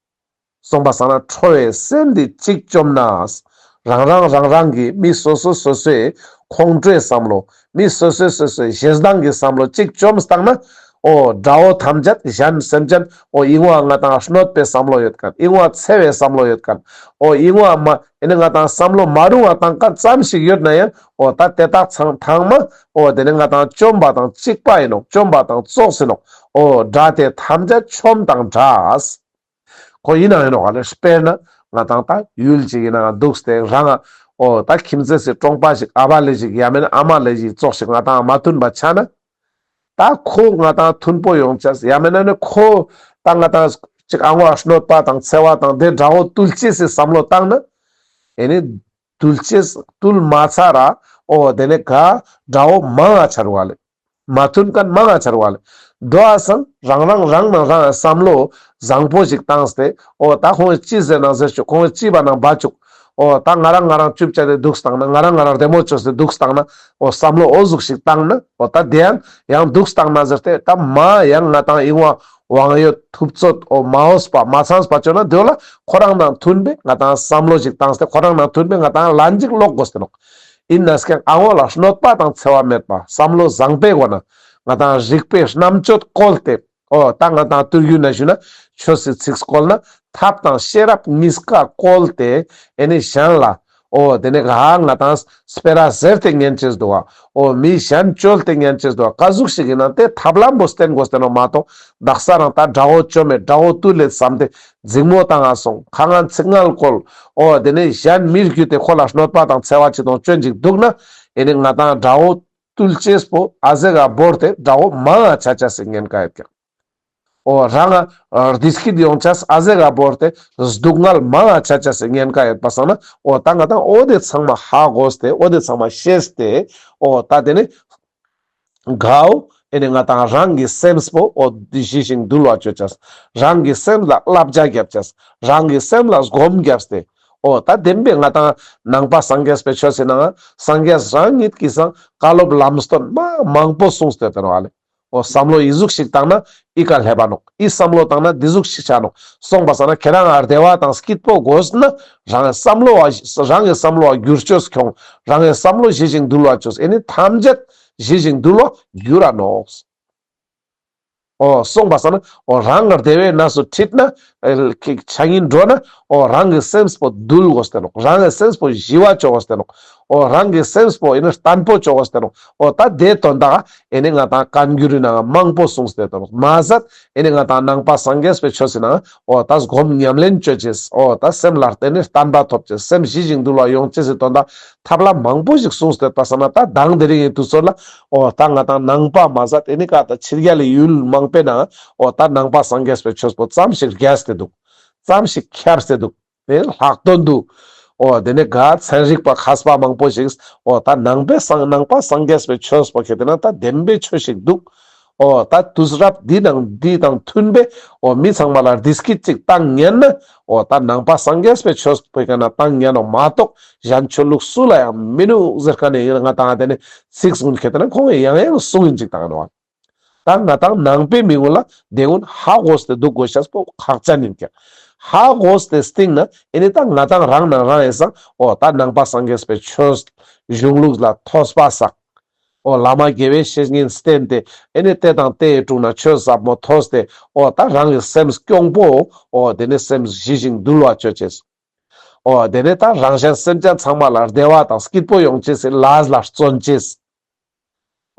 སོང་པ་སང་ན་ཁྲོ་བའི་སེམས་འདི་གཅིག་བཅོམ་ན། རང་རང་རང་རང་གི་མི་སོ་སོ་སོ་སོའི་ཁོང་ཁྲོའི་བསམ་བློ། མི་སོ་སོ་སོ་སོའི་ཞེ་སྡང་གི་བསམ་བློ་གཅིག་བཅོམ་བཏང་ན། འོ་དགྲ་བོ་ཐམས་ཅད་གཞན་སེམས་ཅན་འོ་ཨིན་བ་ང་ཏང་གནོད་པའི་བསམ་བློ་ཡོད་མཁན། ཨིན་བ་འཚེ་བའི་བསམ་བློ་ཡོད་མཁན། འོ་ཨིན་བ་མ་ཨེ་ནི་ང་ཏང་བསམ་བློ་མ་རུང་བ་བཏང་མཁན་ཙམ་ཞིག་ཡོད་ན་ཡང་འོ་ད་དེ་དག་ཚང་ཚང་མ་འོ་དེ་ནི་ང་ཏང་བཅོམ་པ་དང་གཅིག་པ་ཡིན་ནོག་བཅོམ་པ་དང་ཙོགས་ཡིན་ནོག་འོ་དགྲ་དེ་ཐམས་ཅད་ཆོམ་དང་འདྲ། ཁོ་ཡིན་ན་ཡིན་ནོག་ཨ་ལེ། དཔེར་ན་ང་ཏང་ད་ཡུལ་ཅིག་ཡིན་ན་འདུག་སྟེ་རང་ང་འོ་ད་ཁྱིམ་མཚེས་སི་གྲོང་པ་ཞིག་ཨ་བ་ལེ་ཞིག་ཡང་མེད་ན་ཨ་མ་ལེ་ཞིག་ཙོགས་ཤིག་ང་ཏང་མ་མཐུན་པ་ཆ་ན། ད་ཁོ་ང་ཏང་མཐུན་པོ་ཡོང་ཅེས་ཡང་མེད་ན་ནི་ཁོ་ད་ང་ཏང་ཅིག་ཨ་ངོ་གནོད་པ་དང་འཚེ་བ་དང་དེ་དགྲ་བོ་དུལ་ཅེས་སི་བསམ་བློ་བཏང་ན། ཨེ་ནི་དུལ་ཅེས་དུལ་མ་ཚར་ར་འོ་དེ་ནི་ག་དགྲ་བོ་མང་ང་ཆ་རུག་ལེ། མ་མཐུན་མཁན་མང་ང་ཆ་རུག་ལེ། དོ་བ་སང་རང་རང་རང་ནང་རང་བསམ་བློ་བཟང་པོ་ཞིག་བཏང་སྟེ་འོ་ད་ཁོང་ཅི་ཟེར་ན་ཟེར་ཆུག་ཁོང་ཅི་བ་ནང་བ་ཆུག་འོ་ད་ང་རང་ང་རང་ཅུབ་ཅ་དེ་འདུག་སྟང་ན་ང་རང་ང་རང་བདེ་མོ་བཅོས་ཏེ་འདུག་སྟང་ན་འོ་བསམ་བློ་འོ་ཟུག་ཞིག་བཏང་ན་འོ་ད་དེ་ཡང་ཡང་འདུག་སྟང་ན་ཟེར་ཏེ་ད་མ་ཡང་ང་ཏང་ཨིན་བ་དབང་ཡོད་ཐུབ་ཚོད་འོ་མ་འོས་པ་མ་ཚངས་པ་བཅོས་ན་དེ་ལ་ཁོ་རང་ནང་མཐུན་པའི་ང་ཏང་བསམ་བློ་ཞིག་བཏང་སྟེ་ཁོ་རང་ནང་མཐུན་པའི་ང་ཏང་ལན་ཅིག་ལོག་དགོས་ཏེ་ནོག་ཡིན་ན་སྐྱང་ཨ་ངོ་ལ་གནོད་པ་དང་འཚེ་བ་མེད་པ་བསམ་བློ་བཟང་པོའི་སྒོ་ན་ང་ཏང་རིག་པའི་རྣམ་དཔྱོད་བཀོལ་ཏེ། འོ་ད་ང་ཏང་ཏུར་རྒྱུད་ན་ཞུ་ན་ཆོས་སི་ཚིག་བཀོལ་ན་ཐབས་དང་ཤེས་རབ་གཉིས་ཀ་བཀོལ་ཏེ་ཨེ་ནི་གཞན་ལ་འོ་དེ་ནི་ག་ང་ཏང་སྤེ་ར་ཟེར་ཏེ་ཉན་ཅེས་འདུག་ག་འོ་མི་གཞན་བཅོལ་ཏེ་ཉན་ཅེས་འདུག་ག་ག་ཟུག་ཞིག་ཡིན་ན་དེ་ཐབས་ལམ་པོ་བསྟེན་དགོས་ཏེ་ནོག་མ་གཏོགས་དག་ས་རང་ད་དགྲ་བོ་བཅོམ་མེད་དགྲ་བོ་བཏུལ་ལེ་བསམ་སྟེ་འཛིང་མོ་བཏང་ང་སོང་ཁ་ངན་ཚིག་ངན་བཀོལ། འོ་དེ་ནས་གཞན་མིར་གྱུར་ཏེ་ཁོ་ལ་གནོད་པ་དང་འཚེ་བ་ཅིག་དང་སྐྱོན་ཅིག་འདུག་ན་ཨེ་ནི་ང་ཏང་དགྲ་བོ་བཏུལ་ཅེས་པོ་ཨ་ཟེ་ག་བོར་ཏེ་དགྲ་བོ་མང་ང་ཆ་ཅེས་སི་ཉེན་ཁ་ཡོད་ཀྱག་འོ་རང་ང་བདེ་སྐྱིད་ཡོང་ཅེས་ཨ་ཟེ་ག་བོར་ཏེ་སྡུག་བསྔལ་མང་ང་ཆ་ཅེས་སི་ཉེན་ཁ་ཡོད་པ་སང་ན་འོ་ད་ང་ཏང་འོ་དེ་ཚང་མ་ཧ་གོ་སྟེ་འོ་དེ་ཚང་མ་ཤེས་ཏེ་འོ་ད་དེ་ནི་གའོ། ཨེ་ནི་ང་ཏང་རང་གི་སེམས་པོ་འོ་འདི་ཞི་ཞིང་དུལ་བ་བཅོ་ཅེས། རང་གི་སེམས་ལ་བསླབ་བྱ་རྒྱབ་ཅེས། རང་གི་སེམས་ལ་སྒོམ་རྒྱབ་སྟེ། འོ་ད་བདེན་པའི་ང་ཏང་ནང་པ་སངས་རྒྱས་པའི་ཆོས་སི་ནང་སངས་རྒྱས་རང་ཉིད་ཀྱིས་སང་བཀའ་སློབ་ལམ་སྟོན་མ་མང་པོ་གསུངས་ཏེ་ཡོད་དེ་ནོག་ལེ། འོ་བསམ་བློ་ཨི་ཟུག་ཞིག་བཏང་ན་ཨི་ཀ་སླེབ་བ་ནོག་ཨི་བསམ་བློ་བཏང་ན་འདི་ཟུག་ཞིག་ཆ་ནོག་སོང་པ་སང་ན་ཁྱེད་རང་ང་བདེ་བ་དང་སྐྱིད་པོ་དགོས་ན་རང་བསམ་བློ་བ་རང་གི་བསམ་བློ་བ་བསྒྱུར་བཅོས་ཁྱོང་། རང་གི་བསམ་བློ་ཞི་ཞིང་དུལ་བ་བཅོས། ཨེ་ནི་ཐམས་ཅད་ཞི་ཞིང་དུལ་བ་འགྱུར་ར་ནོག་འོ་སོང་པ་སང་ན་འོ་རང་ང་བདེ་བའི་གནས་སུ་ཁྲིད་ན་ཨེ་ཆ་ཡིན་འགྲོ་ན་འོ་རང་གི་སེམས་པོ་དུལ་དགོས་ཏེ་ནོག་རང་གི་སེམས་པོ་ཞི་བ་བཅོ་དགོས་ཏེ་ནོག་འོ་རང་གི་སེམས་པོ་ཨེ་ནི་བརྟན་པོ་བཅོ་དགོས་ཏེ་ནོག་འོ་ད་དེ་དོན་དག་ཨེ་ནི་ང་ཏང་བཀའ་འགྱུར་རི་ནང་མང་པོ་གསུངས་ཏེ་ཡོད་དེ་ནོག་མ་ཟད་ཨེ་ནི་ང་ཏང་ནང་པ་སངས་རྒྱས་པའི་ཆོས་སི་ནང་འོ་ད་སྒོམ་ཉམས་ལེན་བཅོ་ཅེས། འོ་ད་སེམས་ལ་བརྟེན་ནས་བརྟན་པ་ཐོབ་ཅེས། སེམས་ཞི་ཞིང་དུལ་བ་ཡོང་ཅེས་སི་དོན་དག་ཐབས་ལམ་མང་པོ་ཞིག་གསུངས་ཏེ་ཡོད་པ་སང་ན་ད་དང་དེ་རིང་གི་དུས་ཚོད་ལ་འོ་ད་ང་ཏང་ནང་པ་མ་ཟད་ཨེ་ནི་ཀ་ད་ཕྱི་རྒྱལ་ལི་ཡུལ་མང་པོའི་ནང་འོ་ད་ནང་པ་སངས་རྒྱས་པའི་ཆོས་པོ་ཙམ་ཞིག་རྒྱས་ཏེ་འདུག་ཙམ་ཞིག་ཁྱབ་སྟེ་འདུག་དེ་ལྷག་དོན་དུ། འོ་དེ་ནས་ག་ཚན་རིག་པ་མཁས་པ་མང་པོ་ཞིག་འོ་ད་ནང་པའི་སངས་ནང་པ་སངས་རྒྱས་པའི་ཆོས་པོ་ཁྱེད་དེ་ན་ད་བདེན་པའི་ཆོས་ཤིག་འདུག་འོ་ད་དུས་རབས་འདི་དང་འདི་དང་མཐུན་པའི་འོ་མི་ཚང་མ་ལ་བདེ་སྐྱིད་ཅིག་བཏང་ཉན་ན། འོ་ད་ནང་པ་སངས་རྒྱས་པའི་ཆོས་པོའི་ཀ་ན་བཏང་ཉན་ནོག་མ་གཏོགས་གཞན་ཆོས་ལུགས་སུ་ལ་ཡང་མི་ནུག་ཟེར་ཁན་ནི་ང་ཏང་དེ་ནི་ཚིག་གུན་ཁེ་ཏེ་ན་ཁོང་གི་ཡང་ཡང་གསུང་ཡིན་ཅིག་བཏང་ནོག་ད་ང་ཏང་ནང་པའི་མི་ངོ་ལ་དེ་ཀུན་ཧ་གོ་སྟེ་འདུག་དགོས་ཤེས་པོ་ཁག་ཅན་ཡིན་ཀྱག་ཧ་གོ་སྟེ་སྟིང་ན་ཨེ་ནི་ད་ང་ཏང་རང་ནང་རང་ཡིན་སང་འོ་ད་ནང་པ་སངས་རྒྱས་པའི་ཆོས་གཞུང་ལུགས་ལ་ཐོས་པ་བསགས། འོ་བླ་མ་དགེ་བའི་བཤེས་གཉེན་བསྟེན་ཏེ་ཨེ་ནི་དེ་དང་དེའི་དྲུང་ན་ཆོས་ཟབ་མོ་ཐོས་ཏེ་འོ་ད་རང་གི་སེམས་སྐྱོང་པོ་འོ་དེ་ནི་སེམས་ཞི་ཞིང་དུལ་བ་ཅོ་ཅེས། འོ་དེ་ནི་ད་རང་གཞན་སེམས་ཅན་ཚང་མ་ལ་བདེ་བ་དང་སྐྱིད་པོ་ཡོང་ཅེས་སི་ལས་ལ་བརྩོན་ཅེས།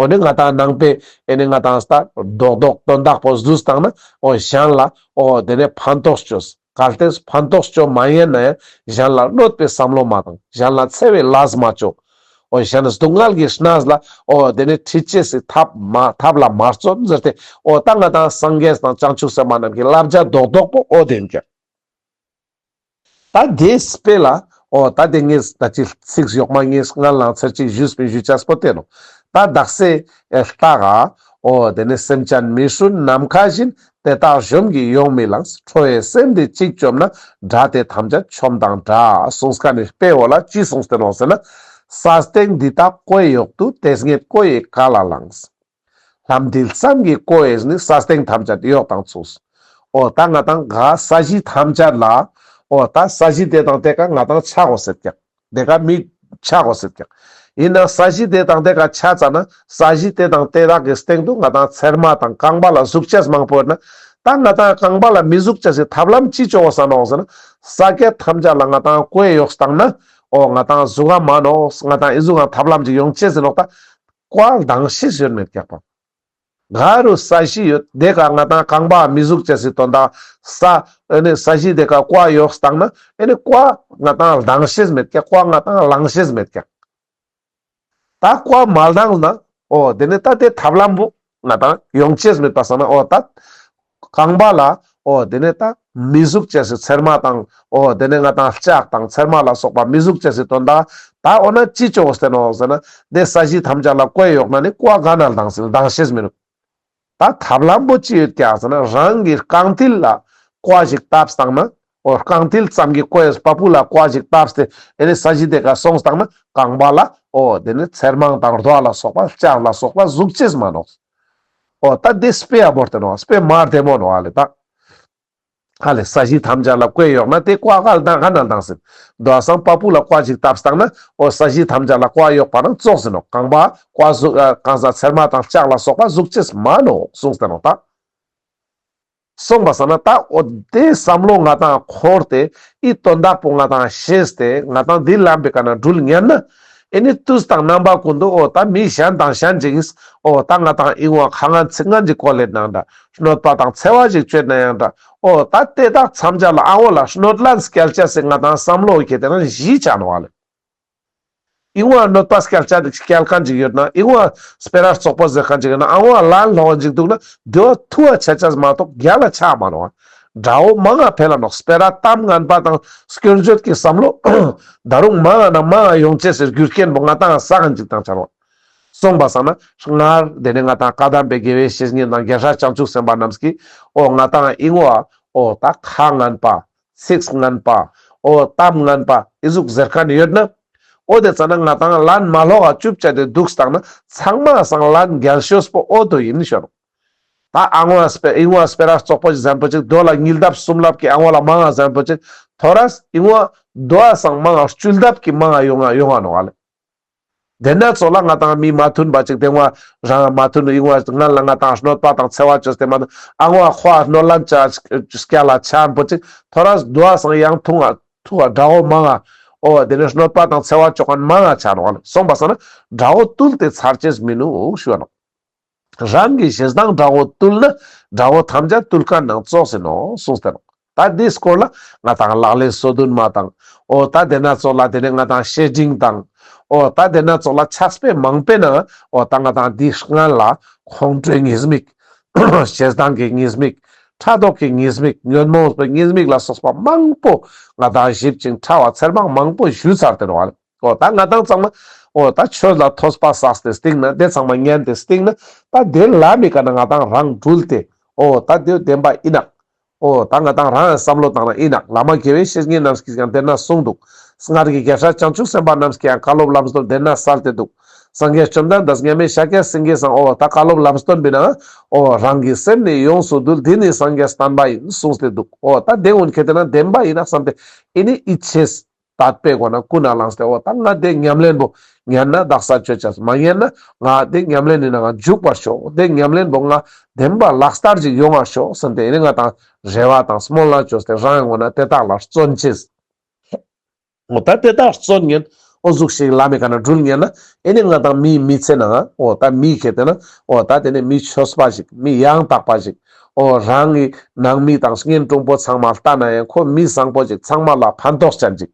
འོ་ནི་ང་ཏང་ནང་པའི་ཨེ་ནི་ང་ཏང་ད་རྡོག་རྡོག་དོན་དག་པོ་བཟླས་བཏང་ན་འོ་གཞན་ལ་འོ་དེ་ནི་ཕན་ཐོགས་ཅོས། གལ་ཏེ་ཕན་ཐོགས་ཅོ་མ་ཉན་ན་ཡང་གཞན་ལ་གནོད་པའི་བསམ་བློ་མ་བཏང་། གཞན་ལ་འཚེ་བའི་ལས་མ་ཅོ། འོ་གཞན་སྡུག་བསྔལ་གྱི་གནས་ལ་འོ་དེ་ནི་ཁྲིད་ཅེས་སི་ཐབས་མ་ཐབས་ལ་མ་བརྩོན་ཟེར་ཏེ་འོ་ད་ང་ཏང་སངས་རྒྱས་དང་བྱང་ཆུབ་སེམས་དཔའ་རྣམས་ཀྱི་བསླབ་བྱ་རྡོག་རྡོག་པོ་འོ་དེ་ཡིན་ཀྱག་ད་དེའི་དཔེ་ལ་འོ་ད་དེ་ངས་ད་ཅི་ཚིག་ཡོག་མ་ངས་སྔར་ལའང་ཚར་གཅིག་ཞུས་པའི་ཞུ་ཅེས་པོ་དེ་ནོག་ད་དག་ས་ལྟ་ག་འོ་དེ་ནི་སེམས་ཅན་མི་སྲུན་ནམ་མཁའ་བཞིན། དེ་དག་གཞོམ་གྱིས་ཡོང་མི་ལང་། ཁྲོ་བའི་སེམས་འདི་གཅིག་བཅོམ་ན། དགྲ་དེ་ཐམས་ཅད་ཆོམས་དང་འདྲ། གསུངས་ཁན་ནི་དཔེ་འོ་ལ་ཅི་གསུངས་ཏེ་ནོག་ཟེར་ན། ས་སྟེང་འདི་དག་ཀོའི་འོག་ཏུ། དེ་སྙེད་ཀོ་ཡི་ག་ལ་ལངས། ལྷམ་མཐིལ་ཙམ་གྱི་ཀོ་ཡིས་ནི། ས་སྟེང་ཐམས་ཅད་གཡོགས་དང་ཚུགས། འོ་ད་ང་ཏང་ག་ས་གཞི་ཐམས་ཅད་ལ་འོ་ད་ས་གཞི་དེ་དང་དེ་ཀ་ང་ཏང་ཆ་དགོས་ཟེར་ཀྱག་དེ་ཀ་མི་ཆ་དགོས་ཟེར་ཀྱག་ཡིན་ན་ས་གཞི་དེ་དང་དེ་ཀ་ཆ་ཙ་ན་ས་གཞི་དེ་དང་དེ་དག་གི་སྟེང་དུ་ང་ཏང་ཚེར་མ་དང་རྐང་པ་ལ་ཟུག་ཅེས་མང་པོ་ཡོད་ན། ད་ང་ཏང་རྐང་པ་ལ་མི་ཟུག་ཅེས་སི་ཐབས་ལམ་ཅི་ཅོ་དགོས་ས་ནོག་ཟེར་ན། ས་ཀ་ཐམས་ཅད་ལ་ང་ཏང་ཀོའི་འོག་བཏང་ན་འོ་ང་ཏང་ཟུག་ག་མ་ནོག་ང་ཏང་ཨི་ཟུག་ག་ཐབས་ལམ་ཅིག་ཡོང་ཅེས་ཟེར་ནོག་ད་ཀོ་ལྡང་ཤེས་ཡོད་མེད་ཀྱག་པ། ག་རུ་ས་གཞི་ཡོད་དེ་ཀ་ང་ཏང་རྐང་པ་མི་ཟུག་ཅེས་སི་དོན་དག་ས་ཨེ་ནི་ས་གཞི་དེ་ཀ་ཀོ་འོག་བཏང་ན་ཨེ་ནི་ཀོ་ང་ཏང་ལྡང་ཤེས་མེད་ཀྱག་ཀོ་ང་ཏང་ལང་ཤེས་མེད་ཀྱག་ད་ཀོ་མ་ལྡང་ན་འོ་དེ་ནི་ད་དེ་ཐབས་ལམ་བོ་ང་ཏང་ཡོང་ཅེས་མེད་པ་སང་ན་འོ་ད་རྐང་པ་ལ་འོ་དེ་ནི་ད་མི་ཟུག་ཅེས་སི་ཚེར་མ་དང་འོ་དེ་ནི་ང་ཏང་ལྕགས་དང་ཚེར་མ་ལ་སོགས་པ་མི་ཟུག་ཅེས་སི་དོན་དག་ད་འོ་ན་ཅི་ཅོ་དགོས་ཏེ་ནོག་ཟེར་ན། དེ་ས་གཞི་ཐམས་ཅད་ལ་ཀོའི་འོག་ན་ནི་ཀོ་ག་ན་ལྡང་ཤེས་མི་ནུག་ད་ཐབས་ལམ་པོ་ཅི་ཡོད་ཀྱག་ཟེར་ན་རང་གི་རྐང་མཐིལ་ལ་ཀོ་ཞིག་བཏབ་བཏང་ན། འོ་རྐང་མཐིལ་ཙམ་གྱི་ཀོའི་པ་པུ་ལ་ཀོ་ཞིག་བཏབ་སྟེ་ཨེ་ནི་ས་གཞི་དེ་ཀ་སོང་བཏང་ན་རྐང་པ་ལ་འོ་དེ་ནི་ཚེར་མ་དང་རྡོ་ལ་སོགས་པ་ལྕགས་ལ་སོགས་པ་ཟུག་ཅེས་མ་ནོག་འོ་ད་དེ་དཔེ་ཡ་བོར་ཏེ་ནོག་དཔེ་མ་བདེ་མོ་ནོག་ཨ་ལེ་ད། ཨ་ལེ་ས་གཞི་ཐམས་ཅད་ལ་ཀོའི་འོག་ན་དེ་ཀོ་ག་ལྡང་ག་ན་ལྡང་ཟེར། དོ་སང་པ་པུ་ལ་ཀོ་ཞིག་བཏབ་བཏང་ན་འོ་ས་གཞི་ཐམས་ཅད་ལ་ཀོ་འོག་པ་ན་ཙོགས་ཟེར་ནོག་རྐང་པ་ཀོ་ཟུག་ཨ་གང་ཟག་ཚེར་མ་དང་ལྕགས་ལ་སོགས་པ་ཟུག་ཅེས་མ་ནོག་གསུངས་ཏེ་ནོག་ད། གསུངས་པ་སང་ན་ད་འོ་དེ་བསམ་བློ་ང་ཏང་འཁོར་ཏེ་ཨི་དོན་དག་པོ་ང་ཏང་ཤེས་ཏེ་ང་ཏང་འདི་ལམ་པའི་ཀ་ན་འགྲུལ་ཉན་ན། ཨེ་ནི་དུས་དང་རྣམ་པ་ཀུན་ཏུ་འོ་ད་མི་གཞན་དང་གཞན་ཅིག་གིས་འོ་ད་ང་ཏང་ཨི་བོ་ཁ་ངན་ཚིག་ངན་ཅིག་གོ་ལེད་ནའང་འདྲ། གནོད་པ་དང་འཚེ་བ་ཞིག་བཅོས་ན་ཡང་འདྲ། འོ་ད་དེ་དག་ཐམས་ཅད་ལ་ཨ་བོ་ལ་གནོད་ལན་སྐྱལ་ཅེས་སི་ང་ཏང་བསམ་བློ་ཁེ་ཏེ་ན་གཞི་ཆ་ནོག་ཨ་ལེ། ཨི་བོ་གནོད་པ་སྐྱལ་ཅེས་སྐྱལ་མཁན་ཅིག་ཡོད་ན་ཨི་བོ་སྤེ་ར་བཙོག་པོ་ཟེར་མཁན་ཅིག་ཡོད་ན་ཨ་བོ་ལན་ལོག་ཅིག་འདུག་ན་དེ་བོ་ཐུ་བ་ཆ་ཅེས་མ་གཏོགས་རྒྱལ་ལ་ཆ་མ་ནོག་དགྲ་བོ་མང་ང་འཕེལ་ལ་ནོག་སྤེ་ར་གཏམ་ངན་པ་དང་སྐྱོན་བརྗོད་ཀྱི་བསམ་བློ་ད་རུང་མང་ང་ན་མང་ང་ཡོང་ཅེས་སི་རྒྱུ་རྐྱེན་པོ་ང་ཏང་ས་གན་ཅིག་ཏང་ཆ་ནོག་གསུངས་པ་སང་ན་སྔར་དེ་ནས་ང་ཏང་བཀའ་གདམས་པའི་དགེ་བའི་བཤེས་གཉེན་དང་རྒྱལ་སྲས་བྱང་ཆུབ་སེམས་དཔའ་རྣམས་ཀྱིས་འོ་ང་ཏང་ཨིན་བ་འོ་ད་ཁ་ངན་པ་ཚིག་ངན་པ་འོ་གཏམ་ངན་པ་ཨི་ཟུག་ཟེར་མཁན་ཡོད་ན། འོ་དེ་ཙ་ན་ང་ཏང་ལན་མ་ལོག་ག་ཅུབ་ཅ་དེ་འདུག་སྟངས་ན་ཚང་མ་སང་ལན་རྒྱལ་ཤོས་པོ་འོ་དོ་ཡིན་ཤོ་ནོ། ད་ཨ་ངོ་ཨ་སྤེ་ཨིན་བ་སྤེ་ར་བཙོག་པོ་ཞིག་ཟན་པོ་ཅིག་དོ་ལ་ཉིས་ལྡབ་སུམ་ལྡབ་ཀྱི་ཨ་ངོ་ལ་མང་ང་ཟན་པོ་ཅིག་ཐོ་རས་ཨིན་བ་དོ་ཨ་སང་མང་ང་བཅུ་ལྡབ་ཀྱི་མང་ང་ཡོང་ང་ཡོང་ང་ནོ་ཨ་ལེ། དེ་ན་ཚོ་ལ་ང་ཏང་མི་མ་མཐུན་པ་ཅིག་དེ་ང་རང་མ་མཐུན་ཨིན་བ་ང་ལ་ང་ཏང་གནོད་པ་དང་འཚེ་བ་བཅོས་ཏེ་མ་ཨ་ངོ་ཨ་ཁོ་ཨ་གནོད་ལན་ཅ་སྐྱ་ལ་ཆ་ཨན་པོ་ཅིག་ཐོ་རས་དོ་ཨ་སང་ཡང་ཐུང་ང་ཐུ་བ་དགྲ་བོ་མང་ང་འོ་དེ་ནས་གནོད་པ་དང་འཚེ་བ་བཅོ་མཁན་མང་ང་ཆ་ནོ་ཨ་ལེ། སོང་པ་སང་ན་དགྲ་བོ་བཏུལ་ཏེ་ཚར་ཅེས་མི་ནུག་ཞུ་བ་ནོ། རང་གི་ཞེ་སྡང་དགྲ་བོ་བཏུལ་ན་དགྲ་བོ་ཐམས་ཅད་བཏུལ་མཁན་ནང་ཙོགས་ཨིན་ནོག་གསུངས་ཏེ་ནོག་ད་འདིའི་སྐོར་ལ་ང་ཏང་ལག་ལེན་སོ་བདུན་མ་དང་འོ་ད་དེ་ན་ཚོ་ལ་དེ་ནས་ང་ཏང་བཤེས་སྤྲིང་དང་འོ་ད་དེ་ན་ཚོ་ལ་ཕྱག་དཔེ་མང་པོའི་ནང་འོ་ད་ང་ཏང་འདིའི་སྔན་ལ་ཁོང་ཁྲོའི་ཉེས་དམིགས་ཞེ་སྡང་གི་ཉེས་དམིགས་ཕྲག་དོག་གི་ཉེས་དམིགས་ཉོན་མོངས་པའི་ཉེས་དམིགས་ལ་སོགས་པ་མང་པོ་ང་ཏང་ཞིབ་ཅིང་ཕྲ་བ་ཚེར་མང་མང་པོ་ཞུས་ཚར་ཏེ་ནོག་ཨ་ལེ། འོ་ད་ང་ཏང་ཚང་མ་ འོ་ད་ཆོས་ལ་ཐོས་པ་བསགས་ཏེ་སྟིང་ན་དེ་ཚང་མ་ཉན་ཏེ་སྟིང་ན་ད་དེ་ལ་མི་ཀ་ན་ང་ཏང་རང་འགྲུལ་ཏེ་འོ་ད་དེ་བདེན་པ་ཨིན་ནོག་འོ་ད་ང་ཏང་རང་བསམ་བློ་བཏང་ན་ཨིན་ནོག་བླ་མ་དགེ་བའི་བཤེས་གཉེན་རྣམས་ཀྱིས་ཀྱང་དེ་ན་གསུངས་འདུག་སྔར་གྱི་རྒྱལ་སྲས་བྱང་ཆུབ་སེམས་དཔའ་རྣམས་ཀྱིས་ཀྱང་བཀའ་སློབ་ལམ་སྟོན་དེ་ན་སལ་ཏེ་འདུག་སངས་རྒྱས་བཅོམ་ལྡན་འདས་མཉམ་མེད་ཤཱཀྱ་སེང་གེ་སང་འོ་ད་བཀའ་སློབ་ལམ་སྟོན་པའི་ནང་འོ་རང་གི་སེམས་ནི་ཡོངས་སུ་འདུལ། འདི་ནི་སངས་རྒྱས་བསྟན་པ་ཡིན་གསུངས་ཏེ་འདུག་འོ་ད་དེ་འོན་ཁེ་དེ་ན་བདེན་པ་ཨིན་ནོག་བསམ་སྟེ་ཨེ་ནི་ཡིད་ཆེས་དད་པའི་སྒོ་ནས་ཀུན་ནས་བསླངས་ཏེ་འོ་ད་ང་དེ་ཉམས་ལེན་པོ་ཉན་ན་དག་ས་ཆོས་ཅེས་མ་ཉན་ན་ང་དེ་ཉམས་ལེན་ནི་ནང་འཇུག་པར་ཤོག་དེ་ཉམས་ལེན་པོ་ང་བདེན་པ་ལག་བསྟར་ཅིག་ཡོང་བར་ཤོག་བསམ་སྟེ་ཨེ་ནི་ང་ཏང་རེ་བ་དང་སྨོན་ལམ་བཅོས་ཏེ་རང་གི་ངོས་ནས་དེ་དག་ལ་བརྩོན་ཅེས། འོ་ད་དེ་དག་བརྩོན་ཉན། འོ་ཟུག་ཞིག་ལ་མི་ཀ་ན་འགྲུལ་ཉན་ན་ཨེ་ནི་ང་ཏང་མིའི་མི་ཚེ་ནང་འོ་ད་མི་ཁེ་དེ་ན་འོ་ད་དེ་ནི་མི་ཆོས་པ་ཞིག་མི་ཡང་དག་པ་ཞིག་འོ་རང་གི་ནང་མི་དང་གཉེན་དྲུང་པོ་ཚང་མ་ལྟ་ན་ཡང་ཁོ་མི་བཟང་པོ་ཞིག་ཚང་མ་ལ་ཕན་ཐོགས་ཅན་ཞིག་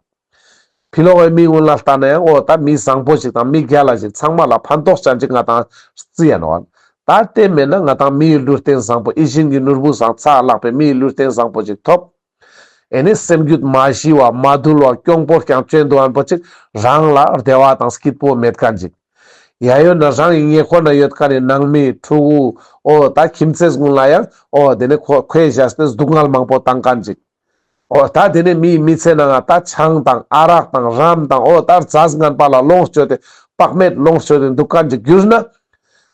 ཕི་ལོག་གི་མི་ཀུན་ལ་ལྟ་ན་ཡང་འོ་ད་མི་བཟང་པོ་ཞིག་དང་མི་རྒྱལ་ལ་ཞིག་ཚང་མ་ལ་ཕན་ཐོགས་ཅན་ཞིག་ང་ཏང་རྩི་ཡ་ནོག་ད་དེ་མེད་ན་ང་ཏང་མིའི་ལུས་རྟེན་བཟང་པོ་ཡིད་བཞིན་གྱི་ནོར་བུ་སང་ཚ་ལྷག་པའི་མིའི་ལུས་རྟེན་བཟང་པོ་ཞིག་ཐོབ། ཨེ་ནི་སེམས་རྒྱུད་མ་ཞི་བ་མ་དུལ་བ་གྱོང་པོ་རྐྱང་བཅོས་འདུག་ཨན་པོ་ཅིག་རང་ལ་བདེ་བ་དང་སྐྱིད་པོ་མེད་མཁན་ཅིག་ཡ་ཡོད་ན་རང་གི་ཉེ་འཁོར་ན་ཡོད་མཁན་ནི་ནང་མི་ཕྲུ་གུ་འོ་ད་ཁྱིམ་མཚེས་ཀུན་ལ་ཡང་འོ་དེ་ནི་ཁོ་ཁོས་བཞག་སྟེ་སྡུག་བསྔལ་མང་པོ་བཏང་མཁན་ཅིག་འོ་ད་དེ་ནི་མིའི་མི་ཚེ་ནང་ད་ཆང་དང་ཨ་རག་དང་རམ་དང་འོ་ད་རྫས་ངན་པ་ལ་ལོངས་སྤྱོད་དེ་དཔག་མེད་ལོངས་སྤྱོད་དེ་འདུག་མཁན་ཅིག་གྱུར་ན།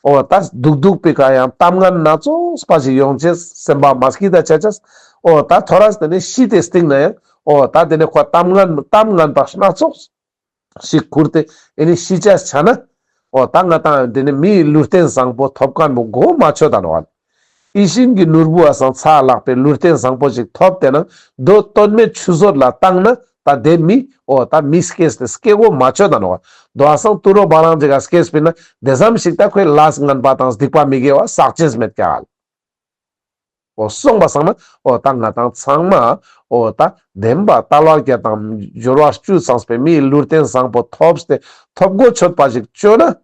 འོ་ད་སྡུག་སྡུག་པའི་ཀ་ཡང་གཏམ་ངན་སྣ་ཚོགས་པ་ཞིག་ཡོང་ཅེས་སེམས་པ་མ་སྐྱིད་ད་ཆ་ཅེས། འོ་ད་ཐོ་རས་དེ་ནི་ཤི་སྟེ་སྟིང་ན་ཡང་འོ་ད་དེ་ནི་ཁོ་གཏམ་ངན་གཏམ་ངན་པ་སྣ་ཚོགས་ཤིག་ཁུར་ཏེ་ཨེ་ནི་ཤི་ཅེས་ཆ་ན། འོ་ད་ང་ཏང་དེ་ནི་མིའི་ལུས་རྟེན་བཟང་པོ་ཐོབ་མཁན་པོ་མགོ་མ་ཆོད་ད་ནོག་ཨ། ཡིད་བཞིན་གྱི་ནོར་བུ་བ་སང་ཚ་ལྷག་པའི་ལུས་རྟེན་བཟང་པོ་ཞིག་ཐོབ་སྟེ་ན་མདོ་དོན་མེད་ཆུད་ཟོས་ལ་བཏང་ན་ད་དེ་མི་འོ་ད་མི་སྐྱེས་ཏེ་སྐྱེ་མགོ་མ་ཆོད་ད་ནོག་ཨ། མདོ་བ་སང་དུད་འགྲོ་བ་རང་ཅིག་ག་སྐྱེས་པིན་ན་དེ་ཙམ་ཞིག་ད་ཁོའི་ལས་ངན་པ་དང་སྡིག་པ་མི་དགེ་བ་བསགས་ཅེས་མེད་ཀྱག་ཨ། འོ་སོང་པ་སང་ན་འོ་ད་ང་ཏང་ཚང་མ་འོ་ད་བདེན་པ་དལ་བ་བརྒྱད་དང་འབྱོར་བ་བཅུ་ཚང་བའི་མིའི་ལུས་རྟེན་བཟང་པོ་ཐོབ་སྟེ་ཐོབ་གོ་ཆོད་པ་ཞིག་བཅོས་ན།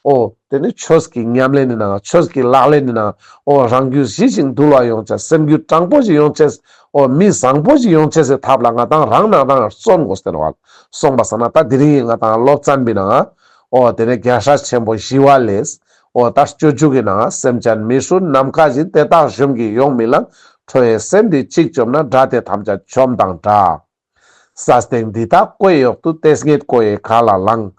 འོ་དེ་ནི་ཆོས་ཀྱི་ཉམས་ལེན་ནི་ནང་ཆོས་ཀྱི་ལག་ལེན་ནི་ནང་འོ་རང་རྒྱུད་ཞི་ཞིང་དུལ་བ་ཡོང་ཅེས་སེམས་རྒྱུད་དྲང་པོ་ཞིག་ཡོང་ཅེས་འོ་མི་བཟང་པོ་ཞིག་ཡོང་ཅེས་སི་ཐབས་ལ་ང་ཏང་རང་ནང་རང་བརྩོན་དགོས་ཏེ་ནོག་ཨ། སོང་པ་སང་ན་ད་དེ་རིང་ང་ཏང་སློབ་ཚན་པའི་ནང་འོ་དེ་ནི་རྒྱལ་སྲས་ཆེན་པོ་ཞི་བ་ལྷས། འོ་ད་སྤྱོད་འཇུག་གི་ནང་སེམས་ཅན་མི་སྲུན་ནམ་མཁའ་བཞིན། དེ་དག་གཞོམ་གྱིས་ཡོང་མི་ལང་། ཁྲོ་བའི་སེམས་འདི་གཅིག་བཅོམ་ན། དགྲ་དེ་ཐམས་ཅད་བཅོམ་དང་འདྲ། ས་སྟེང་འདི་དག་ཀོ་ཡེ་འོག་ཏུ། དེ་སྙེད་ཀོ་ཡེ་ག་ལ་ལང་།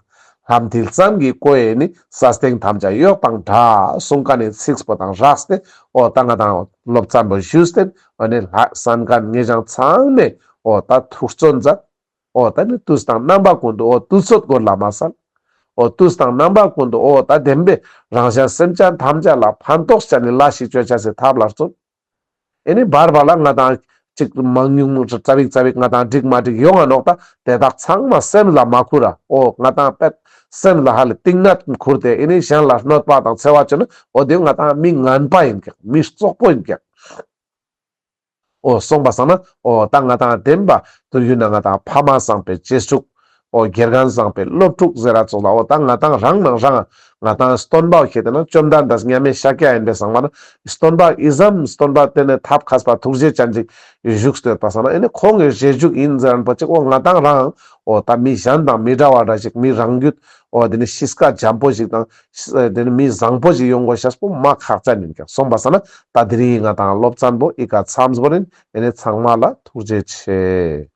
ལྷམ་མཐིལ་ཙམ་གྱི་ཀོ་ཡེ་ནི། ས་སྟེང་ཐམས་ཅད་གཡོགས་དང་འདྲ། གསུངས་མཁན་ནི་ཚིག་པོ་དང་སྦྲགས་ཏེ་འོ་ད་ང་ཏང་སློབ་ཚན་པོ་ཞུས་ཏེ་འོ་ནི་ལྷ་གསན་མཁན་ངེད་ཅག་ཚང་མས་འོ་ད་ཐུགས་བརྩོན་མཛད། འོ་ད་ནི་དུས་དང་རྣམ་པ་ཀུན་ཏུ་འོ་དུས་ཚོད་འགོར་ལ་མ་སལ། འོ་དུས་དང་རྣམ་པ་ཀུན་ཏུ་འོ་ད་བདེན་པའི་རང་གཞན་སེམས་ཅན་ཐམས་ཅད་ལ་ཕན་ཐོགས་ཅན་ནི་ལས་ཤིག་བཅོ་ཅེས་སི་ཐབས་ལ་བརྩོན། ཨེ་ནི་བར་བར་ལ་ང་ཏང་ཅིག་མང་ཉུང་ཙ་པིག་ཙ་པིག་ང་ཏང་འགྲིག་མ་འགྲིག་ཡོང་ང་ནོག་ད་དེ་དག་ཚང་མ་སེམས་ལ་མ་ཁུར་ར། འོ་ང་ཏང་པད་སེམས་ལ་ཧ་ལས་གཏིང་ནས་ཁུར་ཏེ་ཨེ་ནི་གཞན་ལ་གནོད་པ་དང་འཚེ་བ་བཅོས་ན་འོ་དེ་ང་ཏང་མི་ངན་པ་ཡིན་ཀྱག་མི་བཙོག་པོ་ཡིན་ཀྱག་འོ་སོང་པ་སང་ན་འོ་ད་ང་ཏང་བདེན་པ་དུ་ཡུལ་ན་ང་ཏང་ཕ་མ་བཟང་པོའི་རྗེས་འཇུག་འོ་དགེ་རྒན་བཟང་པོའི་སློབ་ཕྲུག་ཟེར་ར་ཙོགས་ལ་འོ་ད་ང་ཏང་རང་ནང་རང་ང་ཏང་སྟོན་པ་ཁེ་དེ་ན་བཅོམ་ལྡན་འདས་མཉམ་མེད་ཤཱཀྱ་ཡིན་པའི་སང་མ་ན་སྟོན་པ་ཨི་ཙམ་སྟོན་པ་དེ་ནས་ཐབས་མཁས་པ་ཐུགས་རྗེ་ཅན་ཅིག་བཞུགས་སྟེ་ཡོད་པ་སང་ན་ཨེ་ནི་ཁོང་གི་རྗེས་འཇུག་ཡིན་ཟེར་རན་པོ་ཅིག་འོ་ང་ཏང་རང་འོ་ད་མི་གཞན་དང་མི་འདྲ་བ་འདྲ་ཞིག་མི་རང་རྒྱུད་འོ་དེ་ནི་གཤིས་ཀ་འཇམ་པོ་ཞིག་དང་། དེ་ནི་མི་བཟང་པོ་ཞིག་ཡོང་དགོས་ཤེས་པོ་མ་ཁག་ཅན་ཡིན་ཀྱག་སོང་པ་སང་ན་ད་དེ་རིང་ང་ཏང་སློབ་ཚན་པོ་ཨི་ཀ་མཚམས་བོར་ཡིན། ཨེ་ནི་ཚང་མ་ལ་ཐུགས་རྗེ་ཆེ།